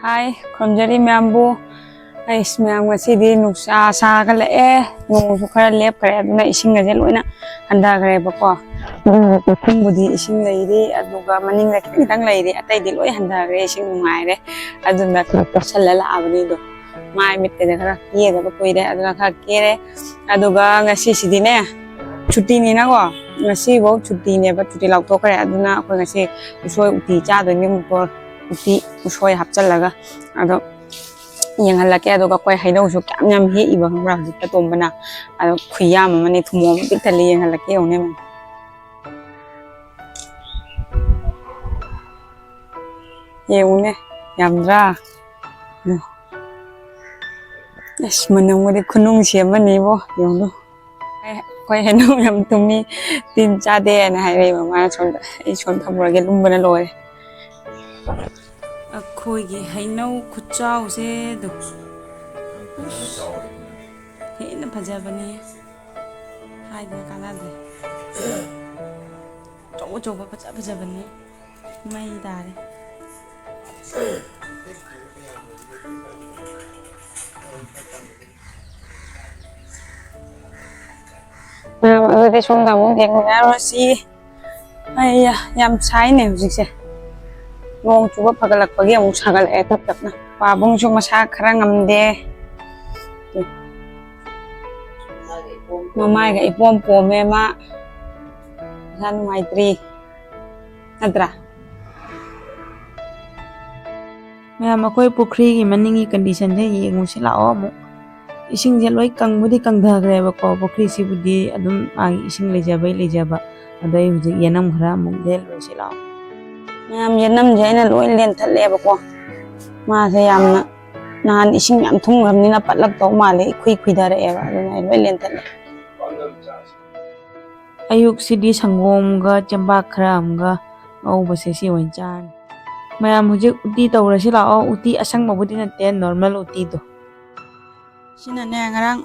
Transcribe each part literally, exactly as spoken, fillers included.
ꯍꯥꯏ, ꯈꯨꯔꯨꯝꯖꯔꯤ ꯃꯌꯥꯝꯕꯨ꯫ ꯑꯩꯁ, ꯃꯌꯥꯝ, ꯉꯁꯤꯗꯤ ꯅꯨꯡꯁꯥ ꯁꯥꯒꯠꯂꯛꯑꯦ, ꯅꯣꯡꯁꯨ ꯈꯔ ꯂꯦꯞꯈ꯭ꯔꯦ, ꯑꯗꯨꯅ ꯏꯁꯤꯡꯒꯁꯦ ꯂꯣꯏꯅ ꯍꯟꯊꯈ꯭ꯔꯦꯕꯀꯣ꯫ ꯃꯈꯣꯡꯕꯨꯗꯤ ꯏꯁꯤꯡ ꯂꯩꯔꯤ, ꯑꯗꯨꯒ ꯃꯅꯤꯡꯗ ꯈꯤꯇꯪ ꯈꯤꯇꯪ ꯂꯩꯔꯤ, ꯑꯇꯩꯗꯤ ꯂꯣꯏ ꯍꯟꯊꯈ꯭ꯔꯦ, ꯏꯁꯤꯡ ꯅꯨꯡꯉꯥꯏꯔꯦ꯫ ꯑꯗꯨꯅ ꯈꯔ ꯀꯣꯠꯁꯜꯂ ꯂꯥꯛꯑꯕꯅꯤꯗꯣ꯫ ꯃꯥꯏ ꯃꯤꯠꯀꯁꯦ ꯈꯔ ꯀꯦꯗꯕ ꯀꯨꯏꯔꯦ, ꯑꯗꯨꯅ ꯈꯔ ꯀꯦꯔꯦ꯫ ꯑꯗꯨꯒ ꯉꯁꯤꯁꯤꯗꯤꯅꯦ, ꯁꯨꯇꯤꯅꯤꯅꯀꯣ, ꯉꯁꯤꯐꯧ ꯁꯨꯇꯤꯅꯦꯕ, ꯁꯨꯇꯤ ꯂꯥꯎꯊꯣꯛꯈ꯭ꯔꯦ꯫ ꯑꯗꯨꯅ ꯑꯩꯈꯣꯏ ꯉꯁꯤ ꯎꯁꯣꯏ ꯎꯇꯤ ꯆꯥꯗꯣꯏꯅꯦ, ꯃꯨꯛꯕꯥꯡ ꯎꯇꯤ, ꯎꯁꯣꯏ ꯍꯥꯞꯆꯜꯂꯒ꯫ ꯑꯗꯣ ꯌꯦꯡꯍꯜꯂꯛꯀꯦ꯫ ꯑꯗꯨꯒ ꯑꯩꯈꯣꯏ ꯍꯩꯅꯧꯁꯨ ꯀꯌꯥꯝ ꯌꯥꯝ ꯍꯦꯛꯏꯕ ꯈꯪꯕ꯭ꯔꯥ ꯍꯧꯖꯤꯛꯇ ꯇꯣꯝꯕꯅ꯫ ꯑꯗꯣ ꯈꯨꯌꯥꯝ ꯑꯃꯅꯦ, ꯊꯨꯝꯃꯣꯛ ꯑꯃ ꯄꯤꯛ ꯊꯜꯂꯤ, ꯌꯦꯡꯍꯜꯂꯛꯀꯦ ꯌꯦꯡꯉꯨꯅꯦ ꯃꯌꯥꯝ꯫ ꯌꯦꯡꯉꯨꯅꯦ, ꯌꯥꯝꯗ꯭ꯔꯥ? ꯎꯝ꯫ ꯑꯁ, ꯃꯅꯝꯒꯗꯤ ꯈꯨꯅꯨꯡꯁꯤ ꯑꯃꯅꯤꯕꯣ, ꯌꯦꯡꯉꯨ꯫ ꯑꯦ, ꯑꯩꯈꯣꯏ ꯍꯩꯅꯧ ꯌꯥꯝ ꯊꯨꯝꯃꯤ, ꯇꯤꯟ ꯆꯥꯗꯦꯅ ꯍꯥꯏꯔꯛꯑꯦ ꯃꯃꯥꯅ ꯁꯣꯝꯗ꯫ ꯑꯩ ꯁꯣꯝ ꯊꯝꯃꯨꯔꯒꯦ, ꯂꯨꯝꯕꯅ ꯂꯣꯏꯔꯦ꯫ ꯑꯩꯈꯣꯏꯒꯤ ꯍꯩꯅꯧ ꯈꯨꯆꯥꯎꯁꯦ ꯑꯗꯨ ꯍꯦꯟꯅ ꯐꯖꯕꯅꯤ, ꯍꯥꯏꯗꯅ ꯀꯥꯟꯅꯗꯦ꯫ ꯑꯆꯧ ꯑꯆꯧꯕ ꯐꯖ ꯐꯖꯕꯅꯤ꯫ ꯃꯩ ꯇꯥꯔꯦ꯫ ꯃꯌꯥꯝ, ꯑꯗꯨꯗꯤ ꯁꯣꯝꯗ ꯑꯃꯨꯛ ꯌꯦꯡꯃꯤꯟꯅꯔꯨꯔꯁꯤ꯫ ꯑꯩꯌꯥ, ꯌꯥꯝ ꯁꯥꯏꯅꯦ ꯍꯧꯖꯤꯛꯁꯦ꯫ ꯅꯣꯡ ꯆꯨꯕ ꯐꯒꯠꯂꯛꯄꯒꯤ ꯑꯃꯨꯛ ꯁꯥꯒꯠꯂꯛꯑꯦ ꯇꯞ ꯇꯞꯅ꯫ ꯄꯥꯕꯨꯡꯁꯨ ꯃꯁꯥ ꯈꯔ ꯉꯝꯗꯦ꯫ ꯃꯃꯥꯏꯒ ꯏꯄꯣꯝ ꯄꯣꯝꯃꯦ ꯃꯥ꯫ ꯃꯁꯥ ꯅꯨꯡꯉꯥꯏꯇ꯭ꯔꯤ꯫ ꯅꯠꯇ꯭ꯔꯥ? ꯃꯌꯥꯝ, ꯑꯩꯈꯣꯏ ꯄꯨꯈ꯭ꯔꯤꯒꯤ ꯃꯅꯤꯡꯒꯤ conditionꯁꯦ ꯌꯦꯡꯉꯨꯁꯤ ꯂꯥꯛꯑꯣ ꯑꯃꯨꯛ꯫ ꯏꯁꯤꯡꯁꯦ ꯂꯣꯏ ꯀꯪꯕꯨꯗꯤ ꯀꯪꯊꯈ꯭ꯔꯦꯕꯀꯣ, ꯄꯨꯈ꯭ꯔꯤꯁꯤꯕꯨꯗꯤ ꯑꯗꯨꯝ ꯃꯥꯒꯤ ꯏꯁꯤꯡ ꯂꯩꯖꯕꯩ ꯂꯩꯖꯕ꯫ ꯑꯗꯣ ꯑꯩ ꯍꯧꯖꯤꯛ ꯌꯦꯅꯝ ꯈꯔ ꯑꯃꯨꯛ ꯂꯦꯜꯂꯨꯁꯤ ꯂꯥꯛꯑꯣ꯫ ꯃꯌꯥꯝ, ꯌꯦꯅꯝꯁꯦ ꯑꯩꯅ ꯂꯣꯏ ꯂꯦꯟꯊꯠꯂꯦꯕꯀꯣ꯫ ꯃꯥꯁꯦ ꯌꯥꯝꯅ ꯅꯍꯥꯟ ꯏꯁꯤꯡ ꯌꯥꯝ ꯊꯨꯝꯈ꯭ꯔꯕꯅꯤꯅ ꯄꯠꯂꯛꯇꯧ ꯃꯥꯜꯂꯦ, ꯏꯈꯨꯏ ꯈꯨꯏꯊꯔꯛꯑꯦꯕ, ꯑꯗꯨꯅ ꯑꯩ ꯂꯣꯏ ꯂꯦꯟꯊꯠꯂꯦ꯫ ꯑꯌꯨꯛꯁꯤꯗꯤ ꯁꯪꯒꯣꯝꯒ ꯆꯦꯡꯕꯥꯛ ꯈꯔ ꯑꯃꯒ ꯉꯧꯕꯁꯦ ꯁꯤ ꯑꯣꯏꯅ ꯆꯥꯔꯅꯤ꯫ ꯃꯌꯥꯝ, ꯍꯧꯖꯤꯛ ꯎꯇꯤ ꯇꯧꯔꯁꯤ ꯂꯥꯛꯑꯣ꯫ ꯎꯇꯤ ꯑꯁꯪꯕꯕꯨꯗꯤ ꯅꯠꯇꯦ, normal ꯎꯇꯤꯗꯣ꯫ ꯁꯤꯅꯅꯦ, ꯉꯔꯥꯡ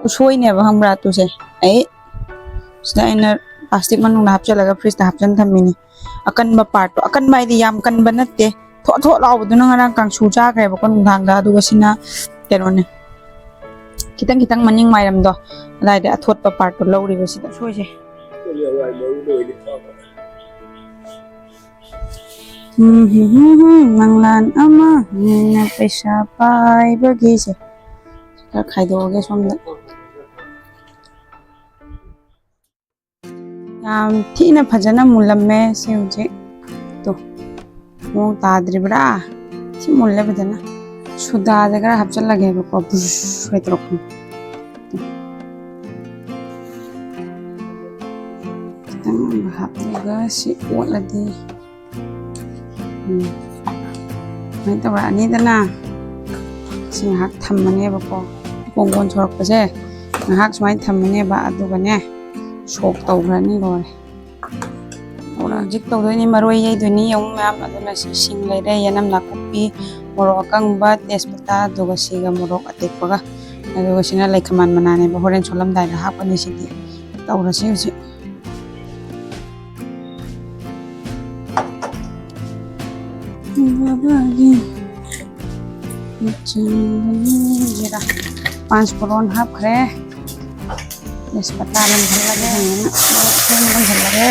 ꯎꯁꯣꯏꯅꯦꯕ, ꯈꯪꯕ꯭ꯔꯥ? ꯇꯨꯁꯦ, ꯑꯩ ꯁꯤꯗ ꯑꯩꯅ plastic ꯃꯅꯨꯡꯗ ꯍꯥꯞꯆꯤꯜꯂꯒ fridgeꯇ ꯍꯥꯞꯆꯤꯟ ꯊꯝꯃꯤꯅꯤ꯫ ꯑꯀꯟꯕ partꯇꯣ, ꯑꯀꯟꯕ ꯍꯥꯏꯗꯤ ꯌꯥꯝ ꯀꯟꯕ ꯅꯠꯇꯦ, ꯊꯣꯠ ꯊꯣꯠ ꯂꯥꯎꯕꯗꯨꯅ ꯉꯔꯥꯡ ꯀꯥꯡꯁꯨ ꯆꯥꯈ꯭ꯔꯦꯕꯀꯣ ꯅꯨꯡꯗꯥꯡꯗ꯫ ꯑꯗꯨꯒ ꯁꯤꯅ ꯀꯩꯅꯣꯅꯦ, ꯈꯤꯇꯪ ꯈꯤꯇꯪ ꯃꯅꯤꯡ ꯋꯥꯏꯔꯝꯗꯣ ꯑꯗꯥꯏꯗ ꯑꯊꯣꯠꯄ ꯄꯥꯔꯠꯇꯣ ꯂꯧꯔꯤꯕ ꯁꯤꯗ ꯁꯣꯏꯁꯦ꯫ ꯎꯝ, ꯍꯨꯝ, ꯍꯨꯝ, ꯍꯨꯝ, ꯃꯪꯂꯥꯟ ꯑꯃ ꯍꯦꯟꯅ ꯄꯩꯁꯥ ꯄꯥꯏꯕꯒꯤꯁꯦ ꯈꯔ ꯈꯥꯏꯗꯣꯛꯑꯒꯦ ꯁꯣꯝꯗ꯫ ꯌꯥꯝ ꯊꯤꯅ ꯐꯖꯅ ꯃꯨꯜꯂꯝꯃꯦ ꯁꯤ ꯍꯧꯖꯤꯛ꯫ ꯇꯣ, ꯃꯑꯣꯡ ꯇꯥꯗ꯭ꯔꯤꯕ꯭ꯔꯥ? ꯁꯤ ꯃꯨꯜꯂꯦ ꯐꯖꯅ꯫ ꯁꯨꯗꯥꯁꯦ ꯈꯔ ꯍꯥꯞꯆꯤꯜꯂꯒꯦꯕꯀꯣ꯫ ꯕꯨꯁ ꯍꯥꯏ ꯇꯧꯔꯛꯄꯅꯤ꯫ ꯈꯤꯇꯪ ꯑꯃ ꯍꯥꯞꯄꯒ ꯁꯤ ꯑꯣꯠꯂꯗꯤ, ꯎꯝ, ꯁꯨꯃꯥꯏꯅ ꯇꯧꯔꯛꯑꯅꯤꯗꯅ꯫ ꯁꯤ ꯉꯥꯏꯍꯥꯛ ꯊꯝꯃꯅꯦꯕꯀꯣ꯫ ꯀꯣꯟ ꯀꯣꯟ ꯁꯣꯔꯛꯄꯁꯦ ꯉꯥꯏꯍꯥꯛ ꯁꯨꯃꯥꯏꯅ ꯊꯝꯃꯅꯦꯕ꯫ ꯑꯗꯨꯒꯅꯦ, ꯁꯣꯛ ꯇꯧꯈ꯭ꯔꯅꯤ꯫ ꯂꯣꯏꯔꯦ꯫ ꯍꯧꯖꯤꯛ ꯇꯧꯗꯣꯏꯅꯤ, ꯃꯔꯣꯏ ꯌꯩꯗꯣꯏꯅꯤ꯫ ꯌꯦꯡꯉꯨ ꯃꯌꯥꯝ, ꯑꯗꯨꯅ ꯁꯤ ꯁꯤꯡ ꯂꯩꯔꯦ, ꯌꯦꯅꯝ ꯅꯥꯀꯨꯞꯄꯤ, ꯃꯣꯔꯣꯛ ꯑꯀꯪꯕ, ꯇꯦꯖꯄꯇꯥ, ꯑꯗꯨꯒ ꯁꯤꯒ ꯃꯣꯔꯣꯛ ꯑꯇꯦꯛꯄꯒ, ꯑꯗꯨꯒ ꯁꯤꯅ ꯂꯩꯈꯃꯥꯟ ꯃꯅꯥꯅꯦꯕ꯫ ꯍꯣꯔꯦꯟ ꯁꯣꯜꯂꯝꯗꯥꯏꯗ ꯍꯥꯞꯄꯅꯤ꯫ ꯁꯤꯗꯤ ꯇꯧꯔꯁꯤ ꯍꯧꯖꯤꯛ꯫ ꯕꯕꯥꯒꯤ ꯃꯆꯤꯟꯗꯅꯤ꯫ ꯖꯤꯔꯥ, ꯄꯥꯟꯆ ꯐꯣꯔꯣꯟ ꯍꯥꯞꯈ꯭ꯔꯦ꯫ ꯇꯦꯖꯄꯇꯥ ꯂꯪꯍꯜꯂꯒꯦ꯫ ꯃꯣꯔꯣꯛ ꯑꯇꯦꯛꯄ ꯂꯪꯍꯜꯂꯒꯦ꯫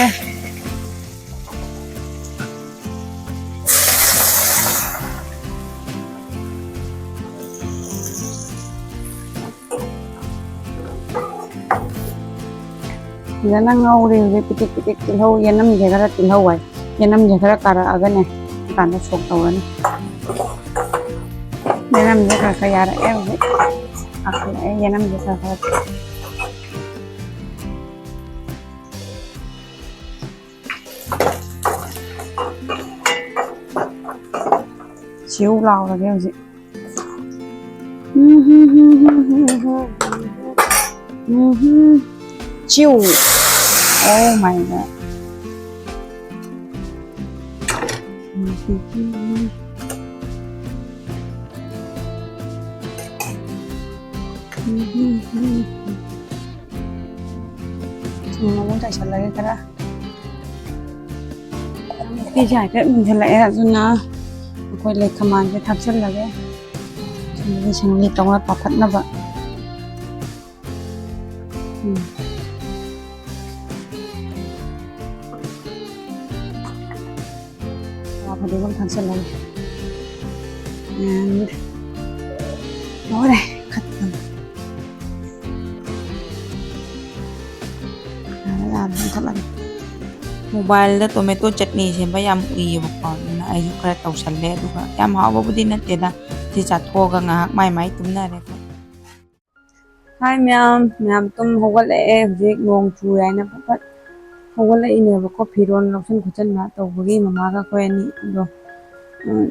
ꯐꯖꯅ ꯉꯧꯔꯦ ꯍꯧꯖꯤꯛ꯫ ꯄꯤꯇꯤꯛ ꯄꯤꯇꯤꯛ ꯇꯤꯜꯍꯧ, ꯌꯦꯅꯝꯁꯦ ꯈꯔ ꯇꯤꯜꯍꯧ ꯍꯥꯏ, ꯌꯦꯅꯝꯁꯦ ꯈꯔ ꯀꯥꯔꯛꯑꯒꯅꯦ, ꯀꯥꯟꯗ ꯁꯣꯛ ꯇꯧꯔꯅꯤ꯫ ꯌꯦꯅꯝꯁꯦ ꯈꯔ ꯈꯔ ꯌꯥꯔꯛꯑꯦ ꯍꯧꯖꯤꯛ꯫ ꯀꯥꯈꯠꯂꯛꯑꯦ ꯌꯦꯅꯝꯁꯦ ꯈꯔ ꯈꯔ꯫ ꯁꯤꯎ ꯂꯥꯎꯔꯒꯦ ꯍꯧꯖꯤꯛ꯫ ꯆꯤꯎ꯫ Oh my God. ꯊꯨꯝ ꯑꯃꯨꯛ ꯆꯥꯏꯁꯜꯂꯒꯦ ꯈꯔ꯫ ꯎꯇꯤꯁꯦ ꯍꯥꯏꯐꯦꯠ ꯃꯨꯟꯁꯤꯜꯂꯛꯑꯦ, ꯑꯗꯨꯅ ꯑꯩꯈꯣꯏ ꯂꯩꯈꯃꯥꯟꯁꯦ ꯊꯥꯛꯆꯤꯜꯂꯒꯦ꯫ ꯑꯗꯒꯤ ꯁꯤꯡꯂꯤ ꯇꯧꯔ ꯄꯥꯊꯛꯅꯕ꯫ ꯎꯝ꯫ ꯍꯋꯥ ꯐꯗꯤꯒꯣꯝ ꯊꯥꯛꯆꯜꯂꯒꯦ꯫ And ꯂꯣꯏꯔꯦ꯫ ꯈꯠꯄꯅꯤ꯫ ꯌꯥꯔꯦ, ꯌꯥꯔꯦ, ꯃꯨꯊꯠꯂꯒꯦ꯫ ꯃꯣꯕꯥꯏꯜꯗ ꯇꯣꯃꯦꯇꯣ ꯆꯠꯅꯤ ꯁꯦꯝꯕ ꯌꯥꯝ ꯎꯏꯌꯦꯕꯀꯣ, ꯑꯗꯨꯅ ꯑꯩꯁꯨ ꯈꯔ ꯇꯧꯁꯜꯂꯦ, ꯑꯗꯨꯒ ꯌꯥꯝ ꯍꯥꯎꯕꯕꯨꯗꯤ ꯅꯠꯇꯦꯗ꯫ ꯁꯤ ꯆꯥꯊꯣꯛꯑꯒ ꯉꯥꯏꯍꯥꯛ ꯃꯥꯏ ꯃꯥꯏ ꯇꯨꯝꯅꯔꯦ ꯑꯩꯈꯣꯏ꯫ ꯍꯥꯏ ꯃꯌꯥꯝ, ꯃꯌꯥꯝ ꯇꯨꯝ ꯍꯧꯒꯠꯂꯛꯑꯦ꯫ ꯍꯧꯖꯤꯛ ꯅꯣꯡ ꯆꯨꯏ ꯍꯥꯏꯅ ꯐꯠ ꯐꯠ ꯍꯧꯒꯠꯂꯛꯏꯅꯦꯕꯀꯣ, ꯐꯤꯔꯣꯜ ꯂꯧꯁꯤꯟ ꯈꯣꯠꯆꯤꯟꯕ ꯇꯧꯕꯒꯤ ꯃꯃꯥꯒ ꯑꯩꯈꯣꯏ ꯑꯅꯤ꯫ ꯑꯗꯣ, ꯎꯝ,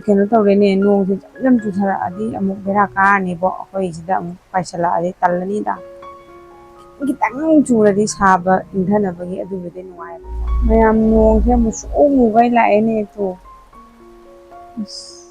ꯀꯩꯅꯣ ꯇꯧꯔꯦꯅꯦ, ꯅꯣꯡꯁꯦ ꯖꯝ ꯖꯝ ꯆꯨꯊꯔꯛꯑꯗꯤ ꯑꯃꯨꯛ ꯕꯦꯔꯥ ꯀꯥꯔꯅꯤꯕꯣ꯫ ꯑꯩꯈꯣꯏꯁꯤꯗ ꯑꯃꯨꯛ ꯄꯥꯏꯁꯤꯜꯂꯛꯑꯗꯤ ꯇꯜꯂꯅꯤꯗ꯫ ꯈꯤꯇꯪ ꯆꯨꯔꯗꯤ ꯁꯥꯕ ꯏꯪꯊꯅꯕꯒꯤ ꯑꯗꯨꯕꯨꯗꯤ ꯅꯨꯡꯉꯥꯏꯕ꯫ ꯃꯌꯥꯝ, ꯅꯣꯡꯁꯦ ꯑꯃꯨꯛ ꯁꯨꯛꯎ ꯎꯒꯩ ꯂꯥꯛꯑꯦꯅꯦ ꯇꯨ꯫ ꯑꯁ꯫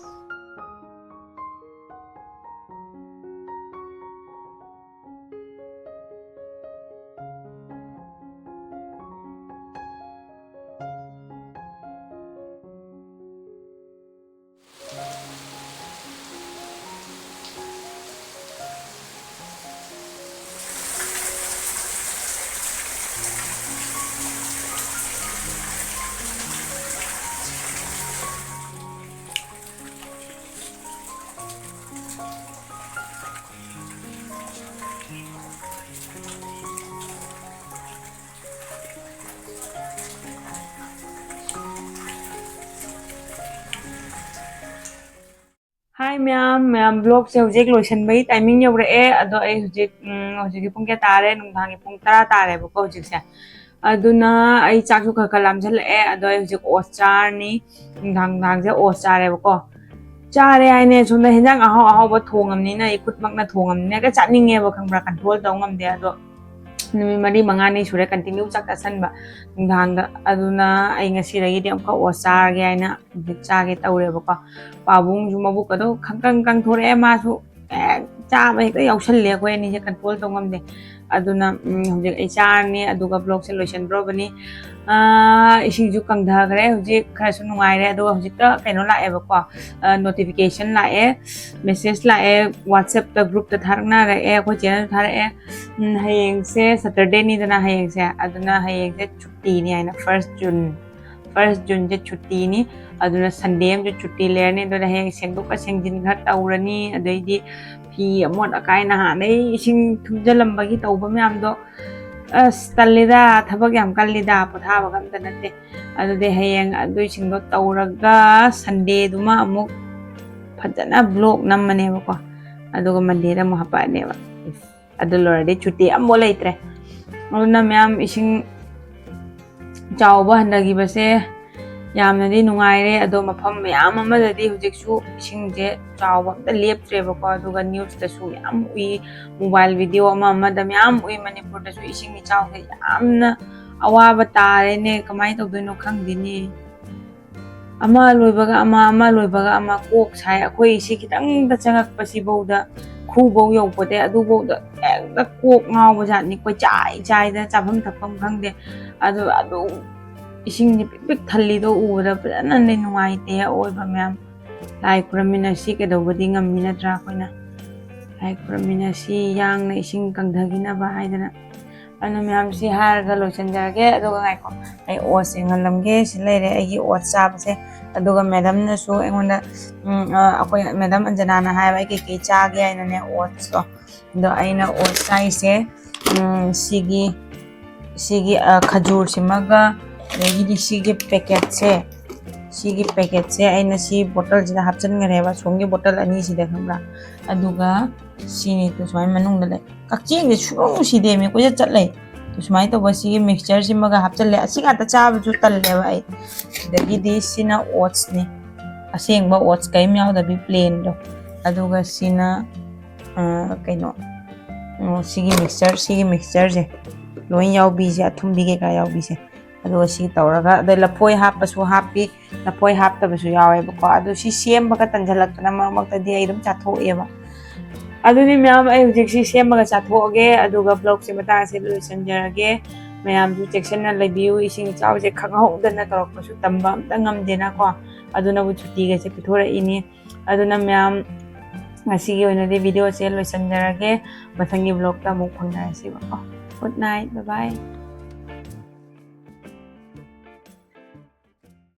ꯍꯥꯏ ꯃꯌꯥꯝ, ꯃꯌꯥꯝ, vlogꯁꯦ ꯍꯧꯖꯤꯛ ꯂꯣꯏꯁꯤꯟꯕꯒꯤ timing ꯌꯧꯔꯛꯑꯦ꯫ ꯑꯗꯣ ꯑꯩ ꯍꯧꯖꯤꯛ, ꯎꯝ, ꯍꯧꯖꯤꯛꯀꯤ ꯄꯨꯡ ꯀꯌꯥ ꯇꯥꯔꯦ? ꯅꯨꯡꯗꯥꯡꯒꯤ ꯄꯨꯡ ꯇꯔꯥ ꯇꯥꯔꯦꯕꯀꯣ ꯍꯧꯖꯤꯛꯁꯦ꯫ ꯑꯗꯨꯅ ꯑꯩ ꯆꯥꯛꯁꯨ ꯈꯔ ꯈꯔ ꯂꯥꯝꯁꯤꯜꯂꯛꯑꯦ꯫ ꯑꯗꯣ ꯑꯩ ꯍꯧꯖꯤꯛ oats ꯆꯥꯔꯅꯤ꯫ ꯅꯨꯡꯗꯥꯡ, ꯅꯨꯡꯗꯥꯡꯁꯦ oats ꯆꯥꯔꯦꯕꯀꯣ꯫ ꯆꯥꯔꯦ ꯍꯥꯏꯅꯦ, ꯁꯣꯝꯗ ꯍꯦꯟꯖꯥꯡ ꯑꯍꯥꯎ ꯑꯍꯥꯎꯕ ꯊꯣꯡꯉꯝꯅꯤꯅ, ꯑꯩ ꯈꯨꯠꯃꯛꯅ ꯊꯣꯡꯉꯝꯅꯤꯅ ꯍꯦꯛꯇ ꯆꯥꯅꯤꯡꯉꯦꯕ, ꯈꯪꯕ꯭ꯔꯥ? Control ꯇꯧ ꯉꯝꯗꯦ꯫ ꯑꯗꯣ ꯅꯨꯃꯤꯠ ꯃꯔꯤ ꯃꯉꯥꯅꯤ ꯁꯨꯔꯦ continue ꯆꯥꯛ ꯆꯥꯁꯟꯕ ꯅꯨꯡꯗꯥꯡꯗ꯫ ꯑꯗꯨꯅ ꯑꯩ ꯉꯁꯤꯗꯒꯤꯗꯤ ꯑꯃꯨꯛꯀ oats ꯆꯥꯔꯒꯦ ꯍꯥꯏꯅ ꯍꯧꯖꯤꯛ ꯆꯥꯒꯦ ꯇꯧꯔꯦꯕꯀꯣ꯫ ꯄꯥꯕꯨꯡꯁꯨ ꯃꯕꯨꯛꯀꯗꯣ ꯈꯪꯀꯪ ꯀꯪꯊꯣꯔꯛꯑꯦ꯫ ꯃꯥꯁꯨ ꯍꯦꯛ ꯆꯥꯕ ꯍꯦꯛꯇ ꯌꯥꯎꯁꯜꯂꯦ, ꯑꯩꯈꯣꯏ ꯑꯅꯤꯁꯦ control ꯇꯧ ꯉꯝꯗꯦ꯫ ꯑꯗꯨꯅ ꯎꯝ, ꯍꯧꯖꯤꯛ ꯑꯩ ꯆꯥꯔꯅꯤ, ꯑꯗꯨꯒ vlogꯁꯦ ꯂꯣꯏꯁꯤꯟꯗ꯭ꯔꯣꯕꯅꯤ꯫ ꯑꯥ, ꯏꯁꯤꯡꯁꯨ ꯀꯪꯊꯈ꯭ꯔꯦ, ꯍꯧꯖꯤꯛ ꯈꯔꯁꯨ ꯅꯨꯡꯉꯥꯏꯔꯦ꯫ ꯑꯗꯨꯒ ꯍꯧꯖꯤꯛꯇ ꯀꯩꯅꯣ ꯂꯥꯛꯑꯦꯕꯀꯣ, ꯑꯥ, notification ꯂꯥꯛꯑꯦ, message ꯂꯥꯛꯑꯦ, WhatsAppꯇ groupꯇ ꯊꯥꯔꯛꯅꯔꯛꯑꯦ, ꯑꯩꯈꯣꯏ ꯆꯦꯅꯁꯨ ꯊꯥꯔꯛꯑꯦ꯫ ꯎꯝ, ꯍꯌꯦꯡꯁꯦ Saturdayꯅꯤꯗꯅ ꯍꯌꯦꯡꯁꯦ, ꯑꯗꯨꯅ ꯍꯌꯦꯡꯁꯦ ꯁꯨꯇꯤꯅꯤ ꯍꯥꯏꯅ, first June, first Juneꯁꯦ ꯁꯨꯇꯤꯅꯤ꯫ ꯑꯗꯨꯅ Sunday ꯑꯃꯁꯨ ꯁꯨꯇꯤ ꯂꯩꯔꯅꯤ꯫ ꯑꯗꯨꯅ ꯍꯌꯦꯡ ꯁꯦꯡꯗꯣꯛꯀ ꯁꯦꯡꯖꯤꯟ ꯈꯔ ꯇꯧꯔꯅꯤ, ꯑꯗꯩꯗꯤ ꯐꯤ ꯑꯃꯣꯠ ꯑꯀꯥꯏ ꯅꯍꯥꯟꯗꯩ ꯏꯁꯤꯡ ꯊꯨꯝꯖꯤꯜꯂꯝꯕꯒꯤ ꯇꯧꯕ ꯃꯌꯥꯝꯗꯣ, ꯑꯁ, ꯇꯜꯂꯤꯗ, ꯊꯕꯛ ꯌꯥꯝ ꯀꯜꯂꯤꯗ, ꯄꯣꯊꯥꯕꯒ ꯑꯝꯇ ꯅꯠꯇꯦ꯫ ꯑꯗꯨꯗꯤ ꯍꯌꯦꯡ ꯑꯗꯨꯏꯁꯤꯡꯗꯣ ꯇꯧꯔꯒ Sundayꯗꯨꯃ ꯑꯃꯨꯛ ꯐꯖꯅ vlog ꯅꯝꯃꯅꯦꯕꯀꯣ, ꯑꯗꯨꯒ Mondayꯗ ꯑꯃꯨꯛ ꯍꯥꯄꯛꯑꯅꯦꯕ꯫ ꯑꯗꯨ ꯂꯣꯏꯔꯗꯤ ꯁꯨꯇꯤ ꯑꯃꯐꯥꯎ ꯂꯩꯇ꯭ꯔꯦ꯫ ꯑꯗꯨꯅ ꯃꯌꯥꯝ, ꯏꯁꯤꯡ ꯆꯥꯎꯕ ꯍꯟꯊꯈꯤꯕꯁꯦ ꯌꯥꯝꯅꯗꯤ ꯅꯨꯡꯉꯥꯏꯔꯦ꯫ ꯑꯗꯣ ꯃꯐꯝ ꯃꯌꯥꯝ ꯑꯃꯗꯗꯤ ꯍꯧꯖꯤꯛꯁꯨ ꯏꯁꯤꯡꯁꯦ ꯆꯥꯎꯕ ꯑꯝꯇ ꯂꯦꯞꯇ꯭ꯔꯦꯕꯀꯣ꯫ ꯑꯗꯨꯒ newsꯇꯁꯨ ꯃꯌꯥꯝ ꯎꯏ, mobile video ꯑꯃ ꯑꯃꯗ ꯃꯌꯥꯝ ꯎꯏ, ꯃꯅꯤꯄꯨꯔꯗꯁꯨ ꯏꯁꯤꯡ ꯏꯆꯥꯎꯁꯦ ꯌꯥꯝꯅ ꯑꯋꯥꯕ ꯇꯥꯔꯦꯅꯦ, ꯀꯃꯥꯏꯅ ꯇꯧꯗꯣꯏꯅꯣ ꯈꯪꯗꯦꯅꯦ꯫ ꯑꯃ ꯂꯣꯏꯕꯒ ꯑꯃ, ꯑꯃ ꯂꯣꯏꯕꯒ ꯑꯃ, ꯀꯣꯛ ꯁꯥꯏ꯫ ꯑꯩꯈꯣꯏ ꯁꯤ ꯈꯤꯇꯪꯗ ꯆꯪꯉꯛꯄꯁꯤꯐꯧꯗ, ꯈꯨꯐꯧ ꯌꯧꯄꯣꯠꯇꯦ, ꯑꯗꯨꯐꯧꯗ ꯍꯦꯛꯇ ꯀꯣꯛ ꯉꯥꯎꯕ ꯖꯥꯠꯅꯤ꯫ ꯀꯣꯏꯆꯥꯏ ꯆꯥꯏꯗꯅ, ꯆꯥꯐꯝ ꯊꯛꯐꯝ ꯈꯪꯗꯦ꯫ ꯑꯗꯨ, ꯑꯗꯨ ꯏꯁꯤꯡꯁꯦ ꯄꯤꯛ ꯄꯤꯛ ꯊꯜꯂꯤꯗꯣ ꯎꯕꯗ ꯐꯖꯅꯗꯤ ꯅꯨꯡꯉꯥꯏꯇꯦ꯫ ꯑꯑꯣꯏꯕ ꯃꯌꯥꯝ, ꯂꯥꯏ ꯈꯨꯔꯝꯃꯤꯟꯅꯁꯤ, ꯀꯩꯗꯧꯕꯗꯤ ꯉꯝꯃꯤ ꯅꯠꯇ꯭ꯔꯥ? ꯑꯩꯈꯣꯏꯅ ꯂꯥꯏ ꯈꯨꯔꯝꯃꯤꯟꯅꯁꯤ, ꯌꯥꯡꯅ ꯏꯁꯤꯡ ꯀꯪꯊꯈꯤꯅꯕ ꯍꯥꯏꯗꯅ꯫ ꯑꯗꯨꯅ ꯃꯌꯥꯝ, ꯁꯤ ꯍꯥꯏꯔꯒ ꯂꯣꯏꯁꯤꯟꯖꯔꯒꯦ꯫ ꯑꯗꯨꯒ ꯉꯥꯏꯈꯣ, ꯑꯩ oatsꯁꯦ ꯉꯜꯂꯝꯒꯦ꯫ ꯁꯤ ꯂꯩꯔꯦ ꯑꯩꯒꯤ oats ꯆꯥꯕꯁꯦ꯫ ꯑꯗꯨꯒ madamꯅꯁꯨ ꯑꯩꯉꯣꯟꯗ, ꯎꯝ, ꯑ, ꯑꯩꯈꯣꯏ madam ꯑꯟꯖꯅꯥꯅ ꯍꯥꯏꯕ ꯑꯩ ꯀꯩꯀꯩ ꯆꯥꯒꯦ ꯍꯥꯏꯅꯅꯦ, oatsꯇꯣ꯫ ꯑꯗꯣ ꯑꯩꯅ oats ꯆꯥꯏꯁꯦ, ꯎꯝ, ꯁꯤꯒꯤ, ꯁꯤꯒꯤ, ꯑ, ꯈꯖꯨꯔꯁꯤꯃꯒ, ꯑꯗꯒꯤꯗꯤ ꯁꯤꯒꯤ packetꯁꯦ, ꯁꯤꯒꯤ packetꯁꯦ ꯑꯩꯅ ꯁꯤ bottleꯁꯤꯗ ꯍꯥꯞꯆꯤꯟꯈ꯭ꯔꯦꯕ, ꯑꯁꯣꯝꯒꯤ bottle ꯑꯅꯤꯁꯤꯗ, ꯈꯪꯕ꯭ꯔꯥ? ꯑꯗꯨꯒ ꯁꯤꯅꯤ, ꯁꯨꯃꯥꯏꯅ ꯃꯅꯨꯡꯗ ꯂꯩ꯫ ꯀꯛꯆꯦꯡꯁꯦ ꯁꯨꯡꯅꯨꯡ ꯅꯨꯡꯁꯤꯗꯦꯃꯤ, ꯀꯣꯏꯆꯠ ꯆꯠ ꯂꯩ꯫ ꯁꯨꯃꯥꯏꯅ ꯇꯧꯕ ꯁꯤꯒꯤ mixtureꯁꯤꯃꯒ ꯍꯥꯞꯆꯜꯂꯦ꯫ ꯑꯁꯤ ꯉꯥꯛꯇ ꯆꯥꯕꯁꯨ ꯇꯜꯂꯦꯕ ꯑꯩ꯫ ꯑꯗꯒꯤꯗꯤ ꯁꯤꯅ oatsꯅꯤ, ꯑꯁꯦꯡꯕ oats ꯀꯔꯤꯝ ꯌꯥꯎꯗꯕꯤ plainꯗꯣ꯫ ꯑꯗꯨꯒ ꯁꯤꯅ, ꯑ, ꯀꯩꯅꯣ, ꯑ, ꯁꯤꯒꯤ mixture, ꯁꯤꯒꯤ mixtureꯁꯦ ꯂꯣꯏ ꯌꯥꯎꯕꯤꯁꯦ, ꯑꯊꯨꯝꯕꯤ ꯀꯩꯀꯥ ꯌꯥꯎꯕꯤꯁꯦ꯫ ꯑꯗꯨꯒ ꯁꯤ ꯇꯧꯔꯒ, ꯑꯗꯩ ꯂꯐꯣꯏ ꯍꯥꯞꯄꯁꯨ ꯍꯥꯞꯄꯤ, ꯂꯐꯣꯏ ꯍꯥꯞꯇꯕꯁꯨ ꯌꯥꯎꯋꯦꯕꯀꯣ꯫ ꯑꯗꯨ ꯁꯤ ꯁꯦꯝꯕꯒ ꯇꯟꯁꯤꯜꯂꯛꯇꯅ ꯃꯔꯛ ꯃꯔꯛꯇꯗꯤ ꯑꯩ ꯑꯗꯨꯝ ꯆꯥꯊꯣꯛꯑꯦꯕ꯫ ꯑꯗꯨꯅꯤ ꯃꯌꯥꯝ, ꯑꯩ ꯍꯧꯖꯤꯛꯁꯤ ꯁꯦꯝꯃꯒ ꯆꯥꯊꯣꯛꯑꯒꯦ, ꯑꯗꯨꯒ vlogꯁꯦ ꯃꯇꯥꯡ ꯑꯁꯤꯗ ꯂꯣꯏꯁꯤꯟꯖꯔꯒꯦ꯫ ꯃꯌꯥꯝꯁꯨ ꯆꯦꯛꯁꯤꯟꯅ ꯂꯩꯕꯤꯌꯨ꯫ ꯏꯁꯤꯡ ꯏꯆꯥꯎꯁꯦ ꯈꯪꯍꯧꯗꯅ ꯇꯧꯔꯛꯄꯁꯨ ꯇꯝꯕ ꯑꯝꯇ ꯉꯝꯗꯦꯅꯀꯣ꯫ ꯑꯗꯨꯅꯕꯨ ꯁꯨꯇꯤꯒꯁꯦ ꯄꯤꯊꯣꯔꯛꯏꯅꯤ꯫ ꯑꯗꯨꯅ ꯃꯌꯥꯝ, ꯉꯁꯤꯒꯤ ꯑꯣꯏꯅꯗꯤ videoꯁꯦ ꯂꯣꯏꯁꯤꯟꯖꯔꯒꯦ꯫ ꯃꯊꯪꯒꯤ vlogꯇ ꯑꯃꯨꯛ ꯐꯪꯅꯔꯁꯤꯕꯀꯣ꯫ Good night, bye bye꯫